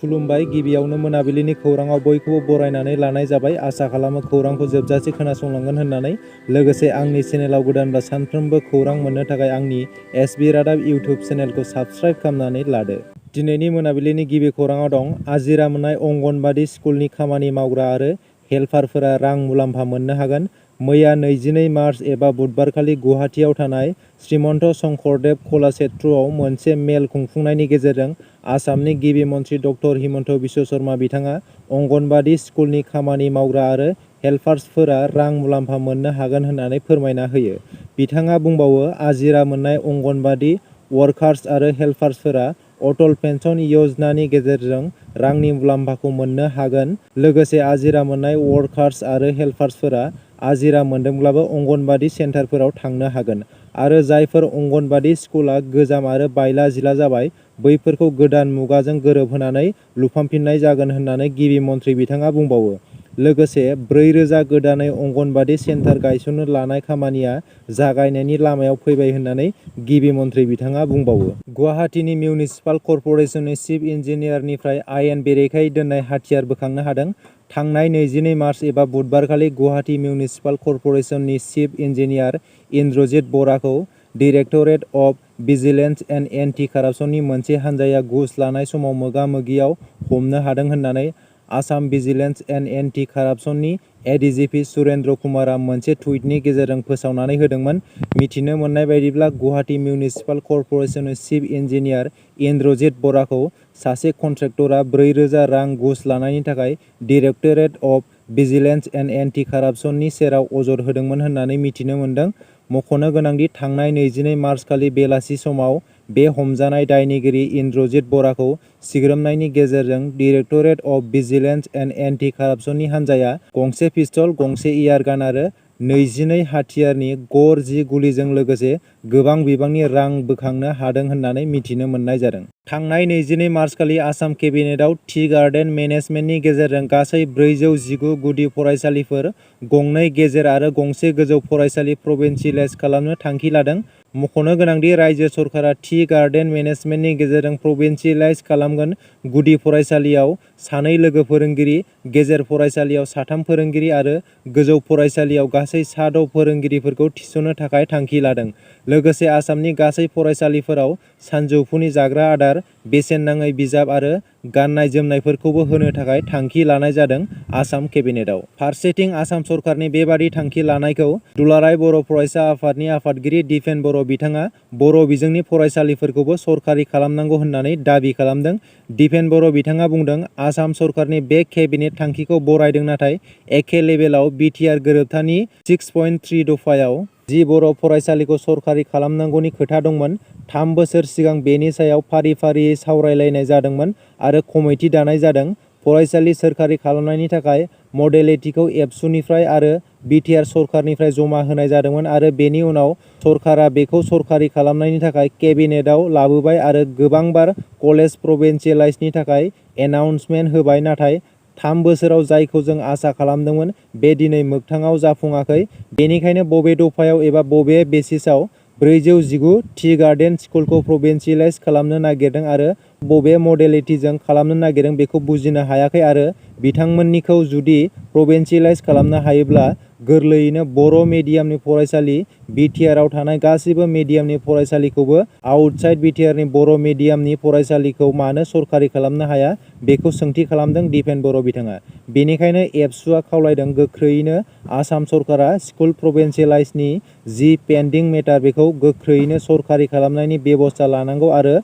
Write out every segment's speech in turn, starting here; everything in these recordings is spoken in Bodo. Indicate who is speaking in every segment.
Speaker 1: खुलुमबाय। गिबियावनो मोनाबिलिनि खौराङाव बयखौबो बरायनानै लानाय जाबाय। आसा खालामो खौरांखौ जोबजासे खोनासंलांगोन होननानै। लोगोसे आंनि चेनेलाव गोदानबा सानफ्रोमबो खौरां मोननो थाखाय आंनि एसबि रादाब इउटिउब चेनेलखौ साबस्क्राइब खालामनानै लादो। दिनैनि मोनाबिलिनि गिबि खौराङाव दं। आजिरा मोननाय अंगनबादि स्कुलनि खामानि मावग्रा आरो हेल्पारफोरा रां मुलाम्फा मोननो हागोन। मैया 22 मार्च एबा बुधबारखालि गुवाहाटीआव थानाय श्रीमन्त शंकरदेव कलाक्षेत्रआव मोनसे मेल खुंफुंनायनि गेजेरजों आसामनि गिबि मन्थ्रि डक्टर हिमन्त बिश्व शर्मा बिथाङा अंगनबादि स्कुलनि खामानि मावग्रा आरो हेल्पार्सफोरा रां मुलाम्फा मोननो हागोन होननानै फोरमायना होयो। बिथाङा बुंबावो, आजिरा मोननाय अंगनबादि वर्कार्स आरो हेल्पार्सफोरा अटल पेन्सन य'जनानि गेजेरजों रांनि मुलाम्फाखौ मोननो हागोन। लोगोसे आजिरा मोननाय वर्कार्स आरो हेल्पार्सफोरा आजिरा मोनदोंब्लाबो अंगनबादि सेन्टारफोराव थांनो हागोन आरो जायफोर अंगनबादि स्कुला गोजाम आरो बायला जिला जाबाय, बैफोरखौ गोदान मुगाजों गोरोबहोनानै लुफामफिननाय जागोन होननानै गिबि मन्थ्रि बिथाङा बुंबावो। लोगोसे 4000 गोदानै अंगनबादि सेन्टार गायसननो लानाय खामानिया जागायनायनि लामायाव फैबाय होननानै गिबि मन्थ्रि बिथाङा बुंबावो। गुवाहाटीनि मिउनिसिपाल कर्परेसननि चिफ इन्जिनियारनिफ्राय आयेन बेरेखायै दोननाय हाथियार बोखांनो हादों। थांनाय 22 मार्च एबा बुधबारखालि गुवाहाटी मिउनिसिपाल कर्परेसननि चिफ इन्जिनियार इन्द्रजित बराखौ directorate of vigilance and anti कारापसननि मोनसे हानजाया घुस लानाय समाव मोगा-मोगियाव हमनो हादों होननानै आसाम भिजिलेन्स एन्ड एन्टि कारापसननि एडिजिपि सुरेन्द्र कुमारआ मोनसे टुइटनि गेजेरजों फोसावनानै होदोंमोन। मिथिनो मोननाय बायदिब्ला गुवाहाटी मिउनिसिपाल कर्परेसननि चिफ इन्जिनियार इन्द्रजित बराखौ सासे कन्ट्रेक्टरआ 4000 रां घुस लानायनि थाखाय directorate of vigilance and anti कारापसननि सेराव अजद होदोंमोन होननानै मिथिनो मोन्दों। मख'नो गोनांदि थांनाय 22 मार्चखालि बेलासि समाव बे हमजानाय दायनिगिरि इन्द्रजित बराखौ सिग्रोमनायनि गेजेरजों directorate of vigilance and anti कारापसननि हानजाया गंसे पिस्तल, गंसे एयारगान आरो 22 हाथियारनि गर 10 गुलिजों लोगोसे गोबां बिबांनि रां बोखांनो हादों होननानै मिथिनो मोननाय जादों। थांनाय 22 मार्चखालि आसाम केबिनेटआव टि गार्डेन मेनेजमेन्टनि गेजेरजों गासै 419 गुदि फरायसालिफोर, 2 गेजेर आरो 1 गोजौ फरायसालि प्रभिन्सियेलाइज खालामनो थांखि लादों। मख'नो गोनांदि रायजो सरकारा टि गार्डेन मेनेजमेन्टनि गेजेरजों प्रभिन्सियेलाइज खालामगोन। गुदि फरायसालियाव 2 लोगो फोरोंगिरि, गेजेर फरायसालियाव 3 फोरोंगिरि आरो गोजौ फरायसालियाव गासै 6 फोरोंगिरिफोरखौ थिसननो थाखाय थांखि लादों। लोगोसे आसामनि गासै फरायसालिफोराव सानजौफुनि जाग्रा आदार, बेसेन नाङै बिजाब आरो गाननाय-जोमनायफोरखौबो होनो थाखाय थांखि लानाय जादों। आसाम केबिनेटआव फारसेथिं आसाम सरकारनि बेबादि थांखि लानायखौ दुलाराय बर' फरायसा आफादनि आफादगिरि दिपेन बर' बिथाङा बर' बिजोंनि फरायसालिफोरखौबो सरकारि खालामनांगौ होननानै दाबि खालामदों। दिपेन बर' बिथाङा बुंदों, आसाम सरकारनि बे केबिनेट थांखिखौ बरायदों, नाथाय एखे लेभेलाव बिटिआर गोरोबथानि 6.3 दफायाव 10 बर' फरायसालिखौ सरकारि खालामनांगौनि खोथा दंमोन। 3 बोसोर सिगां बेनि सायाव फारि-फारियै सावरायलायनाय जादोंमोन आरो कमिटि दानाय जादों। फरायसालि सोरखारि खालामनायनि थाखाय मडेलिटिखौ एबसुनिफ्राय आरो बिटिआर सरकारनिफ्राय जमा होनाय जादोंमोन आरो बेनि उनाव सरकारा बेखौ सरकारि खालामनायनि थाखाय केबिनेटआव लाबोबाय आरो गोबांबार कलेज प्रभिन्सियेलाइजनि थाखाय एनाउन्समेन्ट होबाय। नाथाय 3 बोसोराव जायखौ जों आसा खालामदोंमोन बे दिनै मोगथाङाव जाफुङाखै। बेनिखायनो बबे दफायाव एबा बबे बेसिसआव 419 टि गार्डेन स्कुलखौ प्रभिन्सियेलाइज खालामनो नागिरदों आरो बबे मडेलिटिजों खालामनो नागिरदों बेखौ बुजिनो हायाखै आरो बिथांमोननिखौ जुदि प्रभिन्सियेलाइज खालामनो हायोब्ला गोरलैयैनो बर' मिडियामनि फरायसालि, बिटिआरआव थानाय गासैबो मिडियामनि फरायसालिखौबो आउटसाइड बिटिआरनि बर' मिडियामनि फरायसालिखौ मानो सरकारि खालामनो हाया, बेखौ सोंथि खालामदों दिपेन बर' बिथाङा। बेनिखायनो एबसुआ खावलायदों गोख्रैयैनो आसाम सरकारा स्कुल प्रभिन्सियेलाइजनि जि पेन्डिं मेटार बेखौ गोख्रैयैनो सरकारि खालामनायनि बेबस्था लानांगौ आरो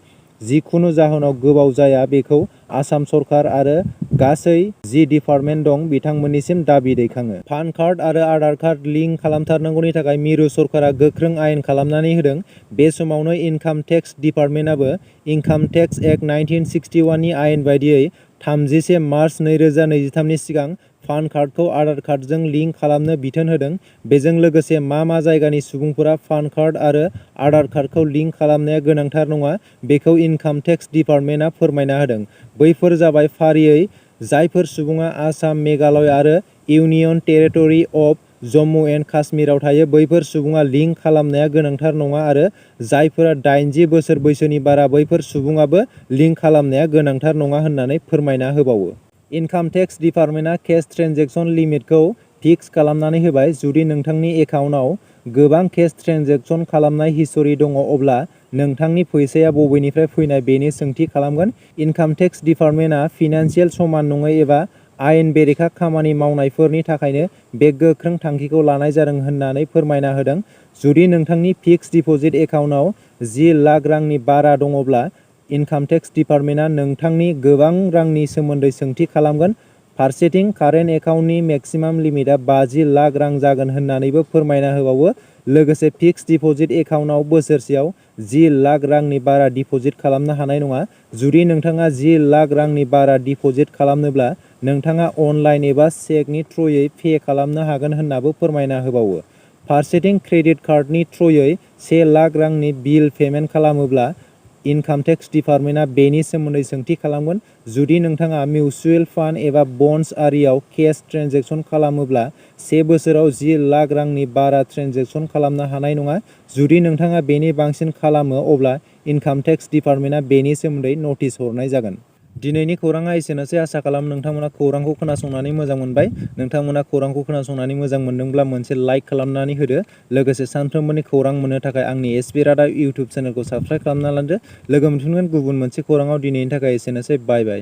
Speaker 1: जिखुनु जाहोनाव गोबाव जाया बेखौ आसाम सरकार आरो गासै जि डिपार्टमेन्ट दं बिथांमोननिसिम दाबि दैखाङो। पान कार्ड आरो आधार कार्ड लिंक खालामथारनांगौनि थाखाय मिरु सरकारा गोख्रों आयेन खालामनानै होदों। बे समावनो इनकाम टेक्स डिपार्टमेन्टआबो इनकाम टेक्स एक्ट 1961 नि आयेन बायदियै 31 मार्च 2023 नि सिगां पान कार्डखौ आधार कार्डजों लिंक खालामनो बिथोन होदों। बेजों लोगोसे मा जायगानि सुबुंफोरा पान कार्ड आरो आधार कार्डखौ लिंक खालामनाया गोनांथार नङा, बेखौ इनकाम टेक्स डिपार्टमेन्टआ फोरमायना होदों। बैफोर जाबाय फारियै जायफोर सुबुङा आसाम, मेघालय आरो union territory of Jammu and काश्मीराव थायो बैफोर सुबुङा लिंक खालामनाया गोनांथार नङा आरो जायफोरा 80 बोसोर बैसोनि बारा बैफोर सुबुङाबो लिंक खालामनाया गोनांथार नङा होननानै फोरमायना होबावो। इनकाम टेक्स डिपार्टमेन्टआ केस ट्रेन्जेकसन लिमिटखौ फिक्स खालामनानै होबाय। जुदि नोंथांनि एकाउन्टआव गोबां केस ट्रेन्जेकसन खालामनाय हिस्टरि दङ अब्ला नोंथांनि फैसाया बबेनिफ्राय फैनाय बेनि सोंथि खालामगोन। इनकाम टेक्स डिपार्टमेन्टआ फिनान्सियेल समान नङै एबा आयेन बेरेखा खामानि मावनायफोरनि थाखायनो बे गोख्रों थांखिखौ लानाय जादों होननानै फोरमायना होदों। जुदि नोंथांनि फिक्स डिप'जिट एकाउन्टआव 10 लाख रांनि बारा दङब्ला इनकाम टेक्स डिपार्टमेन्टआ नोंथांनि गोबां रांनि सोमोन्दै सोंथि खालामगोन। फारसेथिं कारेन्ट एकाउन्टनि मेक्सिमाम लिमिटआ 50 लाख रां जागोन होननानैबो फोरमायना होबावो। लोगोसे फिक्स डिप'जिट एकाउन्टआव बोसोरसेयाव 10 लाख रांनि बारा डिप'जिट खालामनो हानाय नङा। जुदि नोंथाङा 10 लाख रांनि बारा डिप'जिट खालामनोब्ला नोंथाङा अनलाइन एबा चेकनि थ्रुयै पे खालामनो हागोन होननाबो फोरमायना होबावो। फारसेथिं क्रेडिट कार्डनि थ्रुयै 1 लाख रांनि बिल पेमेन्ट खालामोब्ला इनकाम टेक्स डिपार्टमेन्टआ बेनि सोमोन्दै सोंथि खालामगोन। जुदि नोंथाङा मिउचुयेल फान्ड एबा बन्ड्स आरियाव केस ट्रेन्जेकसन खालामोब्ला 1 बोसोराव 10 लाख रांनि बारा ट्रेन्जेकसन खालामनो हानाय नङा। जुदि नोंथाङा बेनि बांसिन खालामो अब्ला इनकाम टेक्स डिपार्टमेन्टआ बेनि सोमोन्दै नटिस हरनाय जागोन। दिनैनि खौराङा एसेनोसै। आसा खालामो नोंथांमोना खौरांखौ खोनासंनानै मोजां मोनबाय। नोंथांमोना खौरांखौ खोनासंनानै मोजां मोनदोंब्ला मोनसे लाइक खालामनानै होदो। लोगोसे सानफ्रोमबोनि खौरां मोननो थाखाय आंनि एसबि रादाब इउटुब चेनेलखौ साबस्क्राइब खालामना लादो। लोगो मोनफिनगोन गुबुन मोनसे खौराङाव। दिनैनि थाखाय एसेनोसै। बाय बाय।